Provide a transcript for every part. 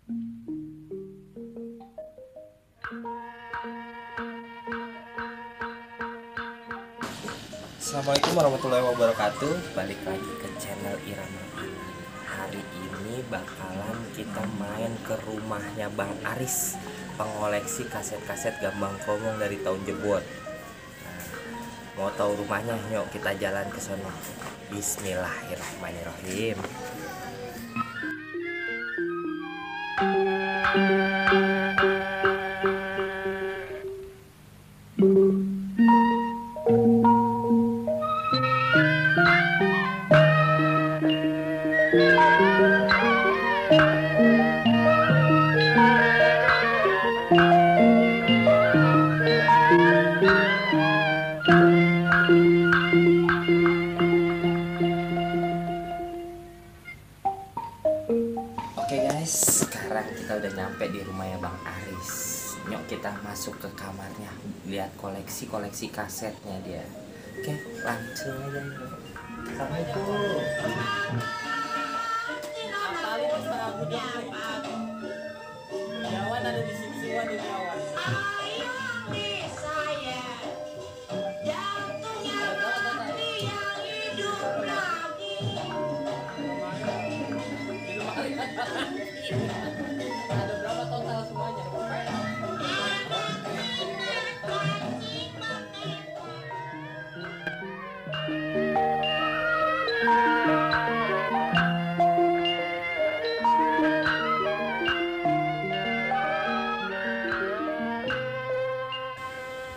Assalamualaikum warahmatullahi wabarakatuh. Balik lagi ke channel Irama Anan. Hari ini bakalan kita main ke rumahnya Bang Aris, pengoleksi kaset-kaset Gambang Kromong dari tahun jebot. Nah, mau tahu rumahnya? Yuk kita jalan ke sana. Bismillahirrahmanirrahim. Oke guys, sekarang kita udah nyampe di rumahnya Bang Aris. Nyok kita masuk ke kamarnya, lihat koleksi kasetnya dia. Oke, langsung aja. Assalamualaikum. Jawan ada di sini semua di Jawan. Ada berapa total semuanya?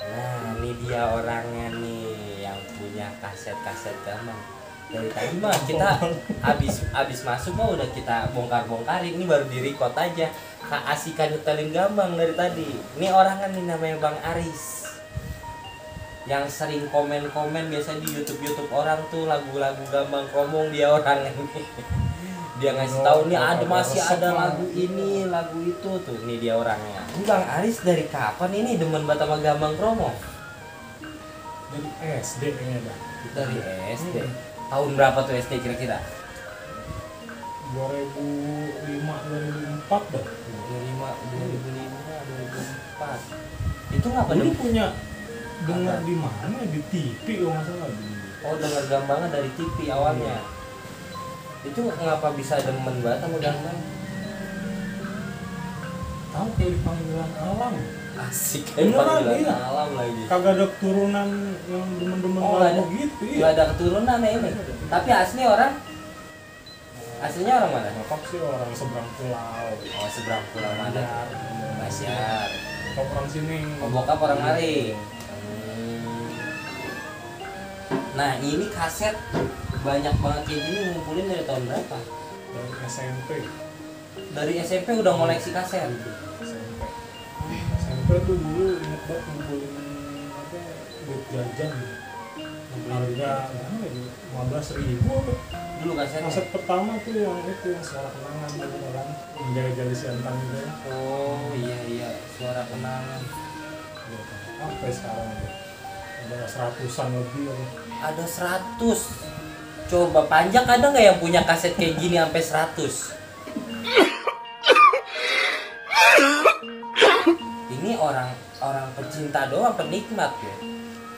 Nah, ini dia orangnya nih yang punya kaset-kaset Gambang. Dari tadi mah kita habis masuk mah udah kita bongkar-bongkarin. Ini baru di-record aja. Keasikan nyetelin Gambang dari tadi. Ini orangnya nih namanya Bang Aris, yang sering komen-komen biasa di YouTube orang tuh lagu-lagu Gambang Kromong. Dia orangnya nih. Dia ngasih tahu nih masih ada lagu ini, lagu itu tuh. Nih dia orangnya. Ini Bang Aris dari kapan ini demen banget sama Gambang Kromong? Dari SD kayaknya dah. Dari SD. Tahun berapa tuh SD kira-kira? 2005 2004 dah. 2004. Itu ngapa Dulu dulu? punya dengar di mana, di TV kalau nggak salah dulu. Oh, dengar Gambangnya dari TV awalnya. Itu ngapa bisa demen banget sama Gambang? Tahu kayak di panggilan alam. Asik Beneran, panggilan iya. alam lagi. Kagak ada keturunan yang demen-demen Oh, lagu ada. gitu Gak ada keturunan ya ini. Tapi aslinya orang mana? Nyokap sih orang seberang pulau. Oh, seberang pulau mana? Masyar. Nyokap orang sini. Oh, bokap orang Mari. Nah, ini kaset banyak banget kayak gini ngumpulin dari tahun berapa? Dari SMP. Dari SMP udah ngoleksi kaset. SMP tuh dulu inget banget ngumpulin apa duit jajan. Harga berapa ya? 15.000 apa? Dulu kasetnya. Kaset pertama tuh yang itu yang suara kenangan dulu kan, menjaga Siantan gitu ya. Oh iya, suara kenangan. Apa sekarang ya? Ada 100-an lebih apa? Ada 100. Coba panjang ada nggak yang punya kaset kayak gini sampai 100? Ini orang pecinta doang, penikmat ya.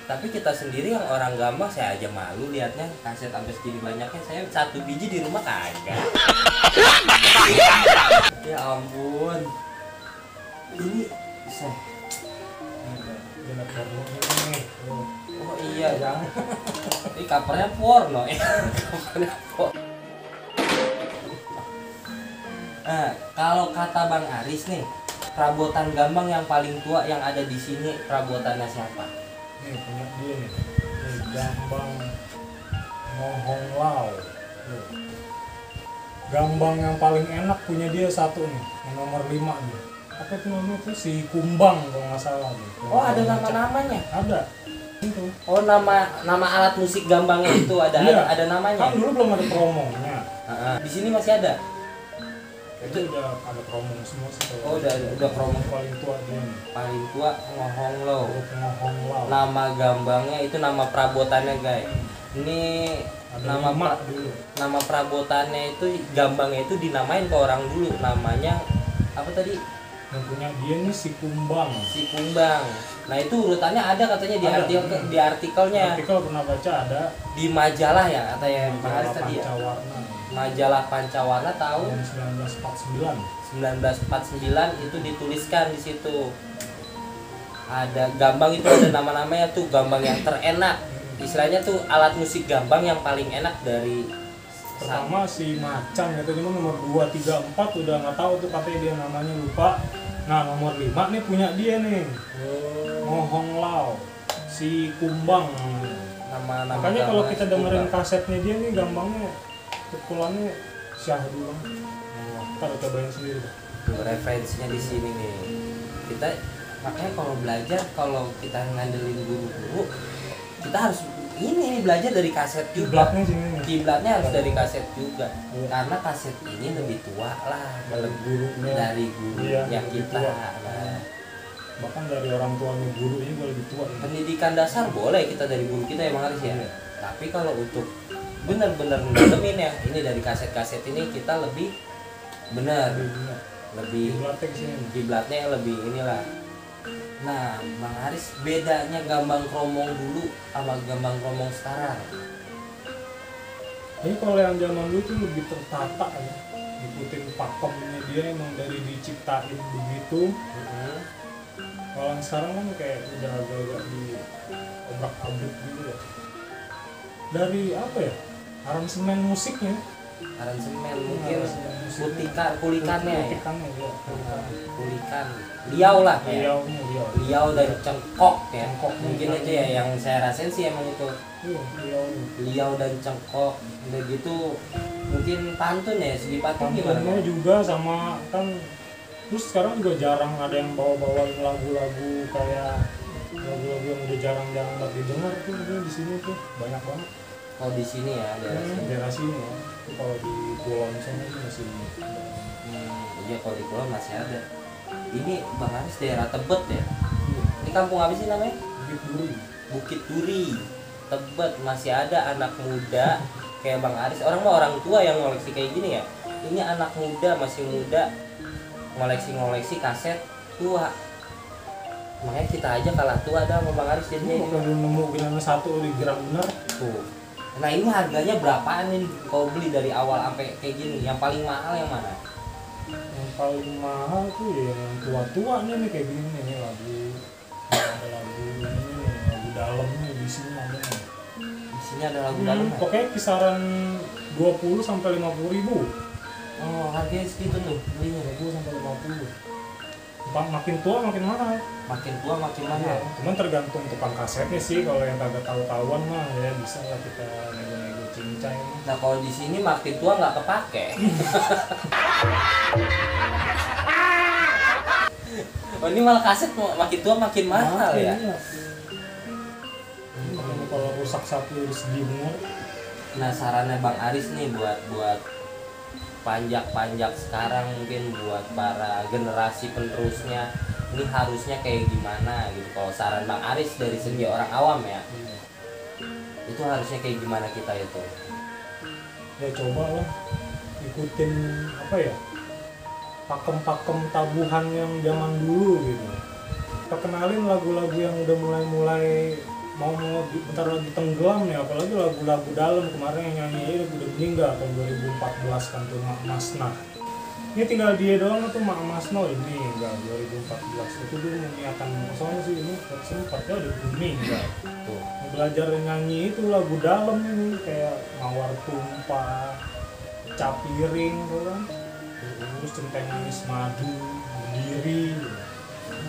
Tapi kita sendiri yang orang Gambang, saya aja malu liatnya kaset sampai segini banyaknya. Saya 1 biji di rumah kagak. Ya ampun. Ini saya. Jenak porno ini. Oh iya, jangan. Ini covernya porno ya. Covernya porno. Nah, kalau kata Bang Aris nih, perabotan Gambang yang paling tua yang ada di sini perabotannya siapa? Nih punya dia nih. Nih Gambang Ngohong Lau. Tuh. Gambang yang paling enak punya dia satu nih, yang nomor 5 nih. Apa tuh namanya tuh si Kumbang kalau nggak salah nih. Oh, ada nama-namanya. Ada. Itu. Oh, nama alat musik Gambangnya itu ada Iya. ada namanya. Kan dulu belum ada promonya. Di sini masih ada. Itu udah ada promo semua sih. Oh, udah promo. Paling tua dia nih. Paling tua Ngohong Lo. Ngohong Lau. Nama Gambangnya itu nama perabotannya, guys. Ini Ada nama 5 dulu. nama perabotannya itu Gambangnya itu dinamain ke orang dulu, namanya apa tadi? Yang punya dia nih si Kumbang. Si Kumbang. Nah itu urutannya ada katanya di Ada. di artikelnya. Artikel pernah baca ada Di majalah ya katanya Bang majalah Aris tadi ya. Pancawarna Majalah Pancawarna tahun tahun 1949. 1949 itu dituliskan di situ. Ada Gambang itu ada nama-namanya tuh Gambang yang terenak. Istilahnya tuh alat musik Gambang yang paling enak dari Pertama si Macan gitu, cuma nomor 2, 3, 4 udah nggak tahu tuh, katanya dia namanya lupa. Nah nomor 5 nih punya dia nih, Ngohong Lao, si Kumbang namanya. nama-nama. Makanya kalau Gambang kita si dengerin Kumbang. kasetnya dia nih Gambangnya, pukulannya syahdu banget. Ntar cobain sendiri deh. Tuh, referensinya di sini nih. Kita makanya kalau belajar, kalau kita ngandelin guru-guru, kita harus ini nih belajar dari kaset juga. Kiblatnya sini nih. Kiblatnya harus dari kaset juga. Iya. Karena kaset ini lebih tua lah Dari gurunya. dari guru Iya, yang lebih kita. tua. Nah, Bahkan dari orang tuanya guru ini lebih tua ya. pendidikan dasar boleh kita dari guru kita emang harus ya. Iya. Tapi kalau untuk benar-benar mendalemin ya, ini dari kaset-kaset ini kita lebih benar, lebih Kiblatnya sini. kiblatnya lebih inilah. Nah, Bang Aris, bedanya Gambang Kromong dulu sama Gambang Kromong sekarang. Ini kalau yang zaman dulu tuh lebih tertata ya. Ikutin pakemnya dia emang dari diciptain begitu. Kalau yang sekarang kan kayak udah agak-agak di obrak-abrik gitu ya. Dari apa ya? Aransemen musiknya. Aransemen mungkin Aransemen musiknya. kulikannya ya. Kulikannya dia. Kulikan. Liau lah ya. Liaunya dia. Liau dan cengkok ya. Cengkok. Mungkin itu ya yang saya rasain sih emang itu. Iya, liaunya. Liau dan cengkok. Udah gitu mungkin pantun ya, segi pantun gimana? Pantunnya juga sama kan. Terus sekarang juga jarang ada yang bawa-bawain lagu-lagu kayak lagu-lagu yang udah jarang-jarang lagi didengar tuh mungkin di sini tuh banyak banget. Oh di sini ya daerah sini. Daerah sini ya. Tapi kalau di Pulau sana itu masih Iya kalau di pulau masih ada. Ini Bang Aris daerah Tebet ya. Ini kampung apa sih namanya? Bukit Duri. Bukit Duri. Tebet masih ada anak muda kayak Bang Aris. Orang mah orang tua yang ngoleksi kayak gini ya. Ini anak muda masih muda ngoleksi kaset tua. Makanya kita aja kalah tua dah sama Bang Aris jadinya Ini ini. kalau nemu genangan satu di gram bener. Tuh. Nah ini harganya berapaan ini kalau beli dari awal sampai kayak gini? Yang paling mahal yang mana? Yang paling mahal tuh ya yang tua-tuanya nih kayak gini nih lagu. Ada lagu ini nih, lagu dalamnya di sini ada nih. Di sini ada lagu dalam. Pokoknya kisaran 20 sampai 50 ribu. Oh harganya segitu tuh belinya. 20 sampai 50. Makin tua makin mahal. Makin tua makin mahal. Iya, cuman tergantung tukang kasetnya sih. Kalau yang kagak tahu-tahuan mah ya bisa lah kita nego-nego cincai. Nah kalau di sini makin tua nggak kepake. Oh ini malah kaset makin tua makin mahal ya. Iya. Kalau rusak satu harus didengar. Nah sarannya Bang Aris nih buat panjak sekarang mungkin buat para generasi penerusnya ini harusnya kayak gimana gitu. Kalau saran Bang Aris dari segi orang awam ya, itu harusnya kayak gimana kita itu? Ya coba lah ikutin apa ya, pakem-pakem tabuhan yang zaman dulu gitu. Kita kenalin lagu-lagu yang udah mulai mau bentar lagi tenggelam nih, apalagi lagu-lagu dalam. Kemarin yang nyanyi udah meninggal tahun 2014 kan tuh Mak Masnah. Ini tinggal dia doang tuh Mak Masnah ini enggak 2014. Itu dulu menyiapkan soalnya sih ini sempatnya udah meninggal. Tuh. Belajar nyanyi itu lagu dalam ini kayak Mawar Tumpah, Capiring tuh kan. Terus Centeng Manis Madu, Berdiri.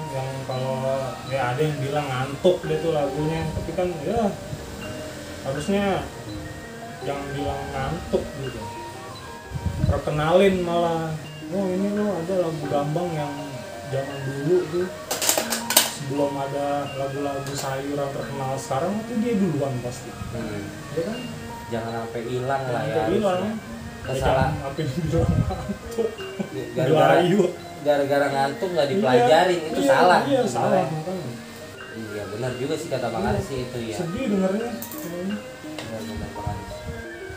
Yang kalau ya ada yang bilang ngantuk deh tuh lagunya, tapi kan ya harusnya jangan bilang ngantuk gitu. Perkenalin malah, oh ini loh ada lagu Gambang yang zaman dulu tuh sebelum ada lagu-lagu sayuran terkenal sekarang itu dia duluan pasti. Ya kan? Jangan sampai hilang lah ya. Sampai hilang. Kesalah. Apa dibilang ngantuk? Gara-gara Gelayut. gara-gara ngantuk nggak dipelajarin itu Iya, salah. Iya sebenarnya. salah makanya. Iya benar juga sih kata Bang Aris sih itu ya. Sedih dengernya. Benar Bang Aris.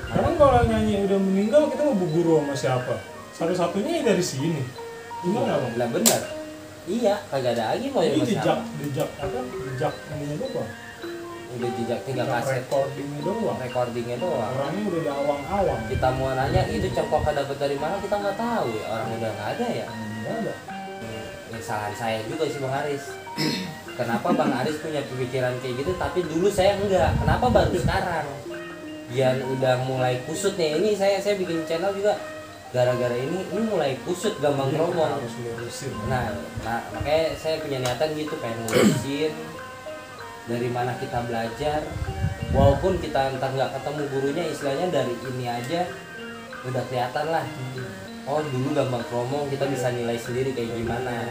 Sekarang kalau nyanyi udah meninggal kita mau berguru sama siapa? Satu-satunya ya dari sini. Bener nggak bang? Lah bener. Iya, kagak ada lagi mau Ini yang jejak masalah. jejak ininya doang. Udah jejak 3 Jejak kaset recordingnya doang. recordingnya doang. Orangnya udah di awang-awang. Kita mau nanya itu cengkoknya dapat dari mana kita nggak tahu ya, orang udah nggak ada ya. Nggak ada. Kesalahan saya juga sih Bang Aris. Kenapa Bang Aris punya pemikiran kayak gitu tapi dulu saya enggak. Kenapa baru sekarang? Biar udah mulai kusut nih. Ini saya bikin channel juga gara-gara ini mulai kusut gampang ngomong. Harus lurusin. Nah, makanya saya punya niatan gitu pengen ngurusin dari mana kita belajar. Walaupun kita entar nggak ketemu gurunya, istilahnya dari ini aja udah kelihatan lah. Oh dulu gampang ngomong, kita bisa nilai sendiri kayak gimana.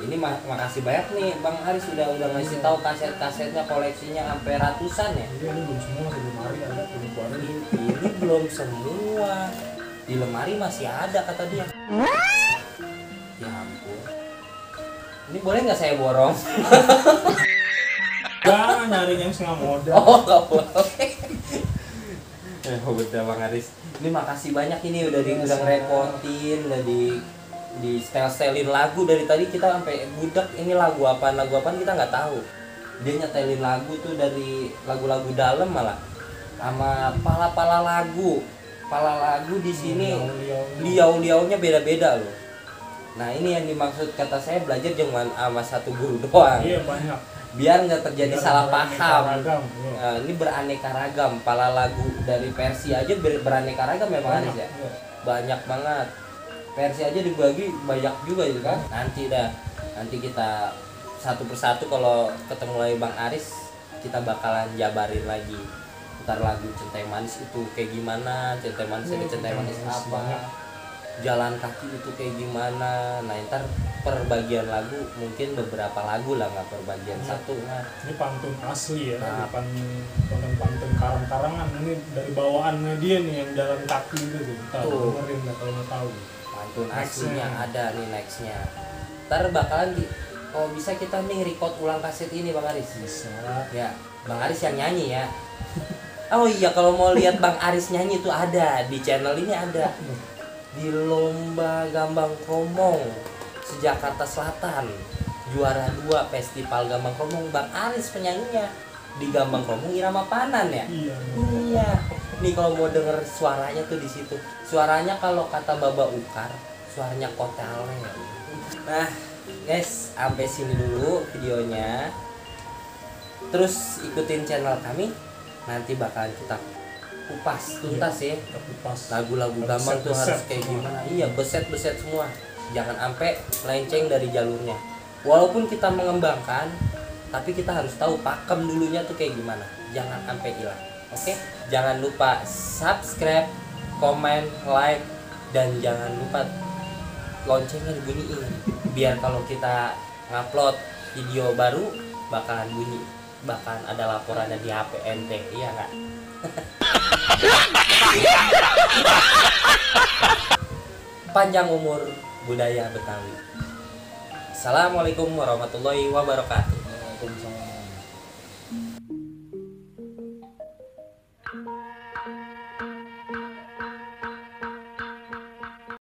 Ini makasih banyak nih Bang Aris udah ngasih tahu kaset-kasetnya, koleksinya sampai ratusan ya. Ini belum semua di lemari ada belum keluarin. Ini belum semua. Di lemari masih ada kata dia. Ya ampun. Ini boleh nggak saya borong? Jangan nyari yang setengah modal. Oh nggak boleh. Udah Bang Aris. Ini makasih banyak ini udah ngerepotin, udah di setel-setelin lagu dari tadi kita sampai budak ini lagu apaan kita nggak tahu. Dia nyetelin lagu tuh dari lagu-lagu dalam malah sama pala lagu di sini liau-liaunya beda-beda loh. Nah ini yang dimaksud kata saya belajar jangan sama satu guru doang. Iya banyak. Biar nggak terjadi salah paham. Ragam, Nah, ini beraneka ragam. Pala lagu dari versi aja beraneka ragam memang Aris ya. Iya. Banyak banget. Versi aja dibagi banyak juga itu kan. Nanti kita satu persatu kalau ketemu lagi Bang Aris kita bakalan jabarin lagi. Ntar lagu Cinta Manis itu kayak gimana, Cinta Manis ada Cinta Manis apa, Jalan Kaki itu kayak gimana. Nah ntar per bagian lagu mungkin beberapa lagu lah, nggak per bagian satu. Nah Ini pantun asli ya, Nah. bukan pantun karang-karangan. Ini dari bawaannya dia nih yang Jalan Kaki itu tuh. Kita Tuh. dengerin dah kalau mau tahu. pantun Nextnya. aslinya ada nih nextnya. Ntar bakalan kalau bisa kita nih record ulang kaset ini Bang Aris. Bisa. Ya, Bang Aris yang nyanyi ya. Oh iya, kalau mau lihat Bang Aris nyanyi itu ada di channel ini ada. Di Lomba Gambang Kromong Sejakarta Selatan, juara 2 Festival Gambang Kromong, Bang Aris penyanyinya. Di Gambang Kromong Irama Panan ya. Iya. Iya. Nih kalau mau denger suaranya tuh di situ. Suaranya kalau kata Baba Ukar, suaranya kotele. Nah, guys, sampai sini dulu videonya. Terus ikutin channel kami. Nanti bakalan kita kupas tuntas ya. Kita kupas. Lagu-lagu Gambang tuh harus kayak gimana. Iya, beset semua. Jangan sampai melenceng dari jalurnya. Walaupun kita mengembangkan, tapi kita harus tahu pakem dulunya tuh kayak gimana. Jangan sampai hilang. Oke? Jangan lupa subscribe, komen, like, dan jangan lupa loncengnya dibunyiin. Biar kalau kita ngupload video baru bakalan bunyi. Bahkan ada laporannya di HP ente, iya nggak? Panjang umur budaya Betawi. Assalamualaikum warahmatullahi wabarakatuh. Waalaikumsalam.